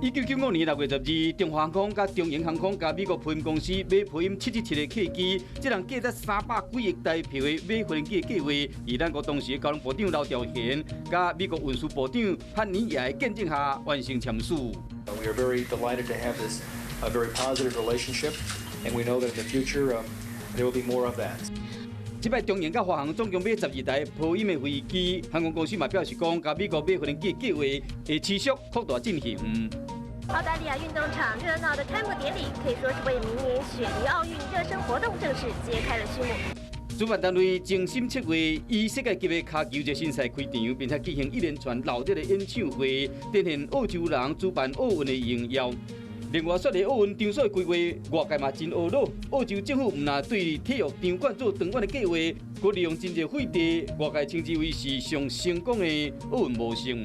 1995年6月12日，中華航空佮長榮航空佮美國波音公司買波音777的客機，這項價值300幾億台幣的買飛行機的計劃，佇咱國當時的交通部長劉兆玄佮美國運輸部長漢尼亞的見證下完成簽署。 We are very delighted to have this very positive relationship, and we know that in the future there will be more of that. 這擺長榮佮華航總共買12台波音的飛機，航空公司嘛表示講，佮美國買飛行機的計劃會持續擴大進行。澳大利亞運動場熱鬧的開幕典禮，可以說是為明年雪梨奧運熱身活動正式揭開了序幕。主辦單位精心策劃，以世界級的跤球熱身賽開場，並且舉行一連串鬧熱的演唱會，展現澳洲人主辦奧運的榮耀。另外，雪梨奧運場所的規劃，外界嘛真懊惱。澳洲政府毋但對體育場館做長遠的計劃，閣利用真濟廢地，外界稱之為是上成功的奧運模式。